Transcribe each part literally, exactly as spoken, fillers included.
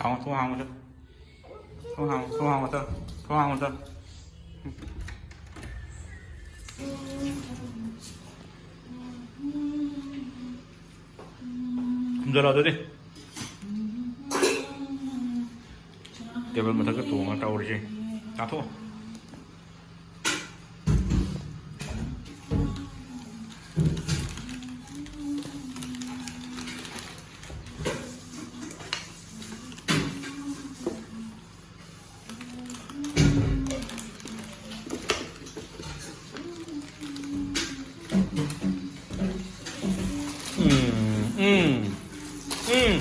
ꯍꯥꯡꯉꯣ, ꯊꯣꯡ ꯍꯥꯡꯉꯣ ꯆꯠꯂꯣ꯫ ꯊꯣꯡ ꯍꯥꯡꯉꯣ, ꯊꯣꯡ ꯍꯥꯡꯉꯣ ꯆꯠꯂꯣ꯫ ꯊꯣꯡ ꯍꯥꯡꯉꯣ ꯆꯠꯂꯣ꯫ ꯈꯨꯝꯖꯤꯜꯂꯣ ꯑꯗꯨꯗꯤ꯫ ꯇꯦꯕꯜ ꯃꯊꯛꯇ ꯇꯣꯡꯉ ꯇꯧꯔꯤꯁꯦ꯫ ꯆꯥꯊꯣꯛꯑꯣ꯫ ꯎꯝ, ꯎꯝ, ꯎꯝ꯫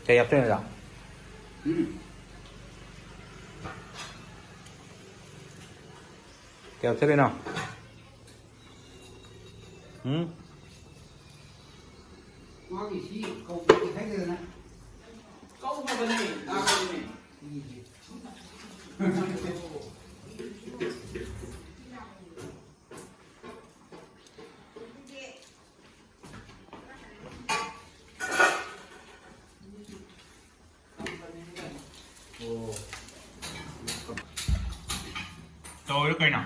ꯀꯩ ꯍꯥꯞꯇꯣꯏꯅꯣ? ꯎꯝ꯫ ꯀꯩ ꯍꯥꯞꯇꯣꯏꯅꯣ? ꯎꯝ? ꯃꯥꯒꯤ ꯁꯤ ꯀꯧꯕꯗꯤ ꯍꯥꯏꯗꯦꯗꯅ꯫ ꯀꯧꯕꯅꯦ, ꯇꯥꯕꯅꯦ꯫ ꯎꯝ꯫ ꯇꯧꯔꯦ ꯀꯩꯅꯣ?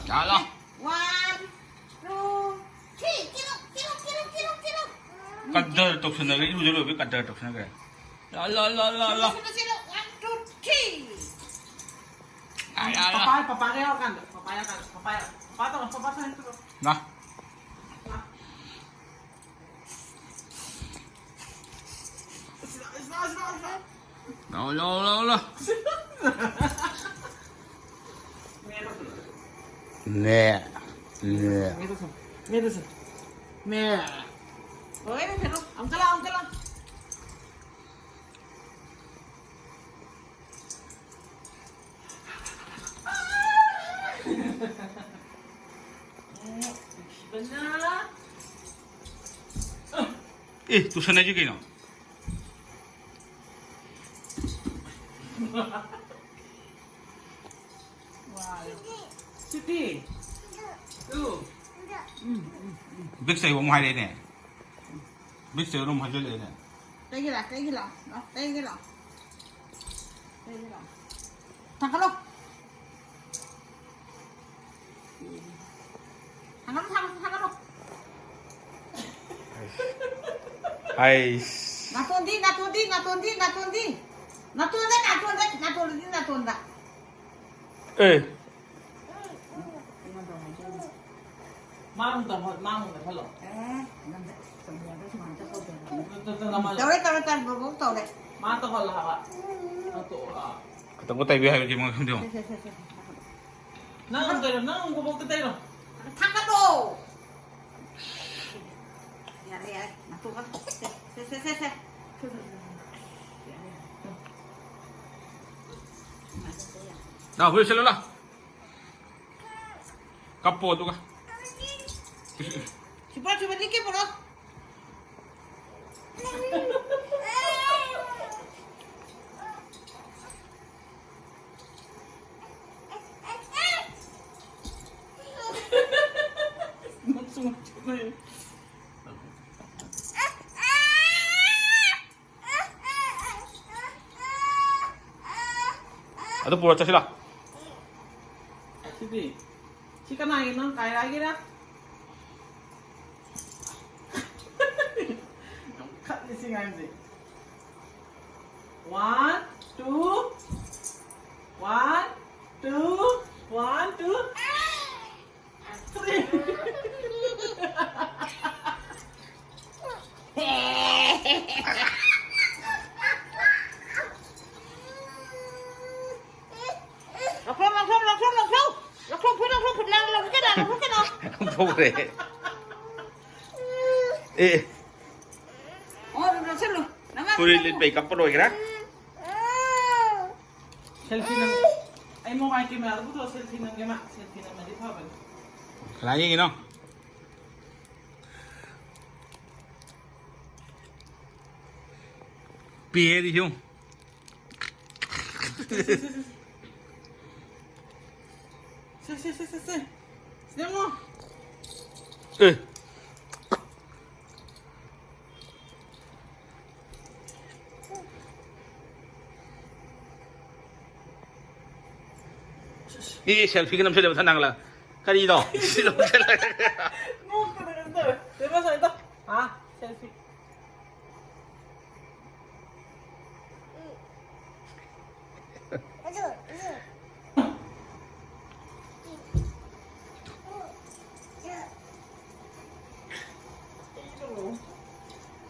ꯌꯥꯔꯦ꯫ One, two, three. ꯆꯦꯜꯂꯣ, ꯆꯦꯜꯂꯣ, ꯆꯦꯜꯂꯣ, ꯆꯦꯜꯂꯣ, ꯆꯦꯜꯂꯣ꯫ ꯀꯗꯔ ꯇꯧꯁꯟꯅꯈ꯭ꯔꯦ, ꯏꯔꯨꯖ ꯂꯣꯏꯕꯩ ꯀꯗꯔ ꯇꯧꯁꯟꯅꯈ꯭ꯔꯦ꯫ ꯂꯥ, ꯂꯥ, ꯂꯥ, ꯂꯥ, ꯂꯥ꯫ ꯆꯦꯜꯂꯣ, ꯆꯦꯜꯂꯣ, ꯆꯦꯜꯂꯣ꯫ One, ꯄꯄꯥ, ꯄꯄꯥꯒ ꯌꯥꯎꯔꯀꯥꯟꯗ, ꯄꯄꯥ ꯌꯥꯎꯔꯀꯥꯟꯗ, ꯄꯄꯥ ꯌꯥꯎ-, ꯄꯄꯥ ꯇꯧꯔꯣ, ꯄꯄꯥ ꯁꯥꯏꯟ ꯇꯧꯔꯣ꯫ ꯂꯥ꯫ ꯂꯥ꯫ ꯂꯥꯎ, ꯂꯥꯎ, ꯂꯥꯎ, ꯂꯥꯎ꯫ ꯃꯦ ꯇꯧꯁꯜꯂꯣ꯫ ꯅꯦ꯫ ꯅꯦ꯫ ꯃꯦ ꯇꯧꯁꯜꯂꯣ꯫ ꯃꯦ ꯇꯧꯁꯜꯂꯣ꯫ ꯃꯦ꯫ ꯂꯣꯏꯔꯦ ꯀꯩꯅꯣ꯫ ꯑꯃꯨꯛꯀ ꯂꯥꯎ, ꯑꯃꯨꯛꯀ ꯂꯥꯎ꯫ ꯑꯦ, ꯇꯨꯁꯟꯅꯩꯁꯤ ꯀꯩꯅꯣ? ꯁꯤꯇꯤ꯫ ꯇꯨ꯫ ꯕꯤꯛꯁ ꯑꯩꯕꯨ ꯑꯃꯨꯛ ꯍꯥꯏꯔꯛꯑꯦꯅꯦ꯫ ꯕꯤꯛꯁ ꯑꯩꯕꯨ ꯑꯗꯨꯝ ꯍꯥꯏꯖꯜꯂꯛꯑꯦꯅꯦ꯫ ꯀꯩꯒꯤ ꯂꯥꯛ-, ꯀꯩꯒꯤ ꯂꯥꯛ-, ꯀꯩꯒꯤ ꯂꯥꯛ-, ꯀꯩꯒꯤ ꯂꯥꯛ-? ꯊꯥꯡꯒꯠꯂꯣ꯫ ꯊꯥꯡꯒꯠꯂꯣ, ꯊꯥꯡꯒꯠꯂꯣ, ꯊꯥꯡꯒꯠꯂꯣ꯫ ꯑꯩꯁ꯫ ꯅꯥꯇꯣꯟꯗꯤ, ꯅꯥꯇꯣꯟꯗꯤ, ꯅꯥꯇꯣꯟꯗꯤ, ꯅꯥꯇꯣꯟꯗꯤ꯫ ꯅꯥꯇꯣꯟꯗ, ꯅꯥꯇꯣꯟꯗ, ꯅꯥꯇꯣꯟꯗꯤ, ꯅꯥꯇꯣꯟꯗ꯫ ꯑꯦ꯫ ꯃꯥꯡ ꯇꯧꯍꯜ-, ꯃꯥꯡ ꯇꯧꯍꯜꯂꯣ꯫ ꯑꯦ, ꯅꯪꯗ ꯆꯨꯝꯃꯤꯌꯥꯗ ꯁꯨꯃꯥꯏꯅ ꯇꯧꯗꯅ꯫ ꯇꯧ-, ꯇꯧ-, ꯇꯧ-, ꯇꯧ-, ꯇꯧꯔꯦ, ꯇꯧꯔꯦ, ꯇꯧꯔꯦ꯫ ꯃꯥ ꯇꯧꯍꯜꯂꯣ ꯍꯥꯏꯕ꯫ ꯅꯪ ꯇꯣꯛꯑꯣ, ꯑꯥ꯫ ꯈꯤꯇꯪꯒ ꯇꯩꯕ ꯍꯥꯏꯕꯗꯤ ꯃꯣꯏ ꯈꯪꯗꯦ꯫ ꯁꯦ, ꯁꯦ, ꯁꯦ, ꯁꯦ, ꯁꯦ꯫ ꯅꯪ ꯑꯃꯨꯛ ꯇꯩꯔꯣ, ꯅꯪ ꯑꯃꯨꯛ ꯈꯨꯕꯣꯛꯇ ꯇꯩꯔꯣ꯫ ꯊꯥꯡꯒꯠꯂꯣ꯫ ꯌꯥꯔꯦ, ꯌꯥꯔꯦ, ꯅꯥꯇꯣꯛꯑꯣ꯫ ꯁꯦ, ꯁꯦ, ꯁꯦ, ꯁꯦ, ꯁꯦ꯫ ꯌꯥꯔꯦ, ꯌꯥꯔꯦ꯫ ꯂꯥꯎ, ꯍꯨꯏ ꯁꯤꯜꯂꯣ, ꯂꯥꯎ꯫ ꯀꯞꯄꯣ ꯑꯗꯨꯒ꯫ ꯁꯤꯄꯣ, ꯁꯤꯄꯣ, ꯂꯤꯛꯀꯦ ꯄꯨꯔꯛꯑꯣ꯫ ꯑꯗꯨ ꯄꯨꯔ ꯆꯠꯁꯤꯂꯥ꯫ ꯁꯤꯗꯤ? ꯁꯤ ꯀꯅꯥꯒꯤꯅꯣ? ꯀꯥꯏꯔꯥꯒꯤꯔ? ꯌꯥꯝ ꯈꯠꯂꯤ ꯁꯤ ꯑꯉꯥꯡꯁꯦ꯫ One, two, one, Two, one, two, three. ꯂꯧꯊꯣꯛ, ꯂꯧꯊꯣꯛ, ꯂꯧꯊꯣꯛ, ꯂꯧꯊꯣꯛ꯫ ꯂꯧꯊꯣꯛ, ꯐꯨꯔꯤꯠ ꯂꯧꯊꯣꯛ, ꯐꯨꯔꯤꯠ ꯂꯧ-, ꯂꯧꯊꯣꯛꯀꯅꯣ, ꯂꯧꯊꯣꯛꯀꯅꯣ꯫ ꯂꯧꯊꯣꯛꯈ꯭ꯔꯦ꯫ ꯑꯦ꯫ ꯑꯣ, ꯑꯗꯨꯝ ꯂꯧꯁꯜꯂꯨ꯫ ꯅꯪ ꯐꯨꯔꯤꯠ ꯂꯤꯠꯄꯩ ꯀꯞꯄ ꯂꯣꯏꯈ꯭ꯔꯦ꯫ ꯁꯦꯜꯐꯤ ꯅꯝ-, ꯑꯩ ꯃꯣꯕꯥꯏꯜ ꯀꯦꯃꯦꯔꯥꯗ ꯄꯨꯊꯣꯛꯑ ꯁꯦꯜꯐꯤ ꯅꯝꯒꯦ ꯃꯥ꯫ ꯁꯦꯜꯐꯤ ꯅꯝꯃꯗꯤ ꯐꯕꯅꯤ꯫ ꯀꯅꯥ ꯌꯦꯡꯉꯤꯅꯣ? ꯄꯤꯍꯦꯗꯤ ꯁꯤꯉꯨ꯫ ꯁꯦ, ꯁꯦ, ꯁꯦ, ꯁꯦ, ꯁꯦ꯫ ꯁꯤ ꯌꯦꯡꯉꯣ꯫ ꯑꯦ꯫ ꯃꯤ ꯁꯦꯜꯐꯤꯒ ꯅꯝꯁꯤꯜꯂꯦ ꯃꯊꯛ ꯅꯥꯡꯂ꯫ ꯀꯔꯤꯅꯣ? ꯅꯣꯛꯇꯅ ꯀꯩꯅꯣ ꯇꯧꯋꯦ꯫ ꯆꯦ ꯃꯁꯥꯏꯗꯣ꯫ ꯑꯥ, ꯁꯦꯜꯐꯤ꯫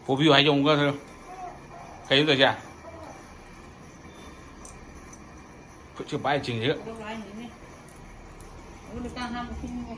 ꯄꯣꯕꯤꯌꯨ ꯍꯥꯏꯁꯦ ꯑꯃꯨꯛꯀ꯫ ꯀꯩꯅꯣ ꯇꯧꯔꯤꯁꯦ? ꯈꯨꯠꯁꯦ ꯄꯥꯏ ꯆꯤꯡꯁꯤꯒ꯫ ꯑꯗꯨ ꯂꯥꯏꯅꯤꯅꯦ꯫ ꯑꯗꯨ ꯂꯨꯄꯥ ꯍꯥꯞꯄ ꯄꯤꯅꯤꯡꯉꯦ꯫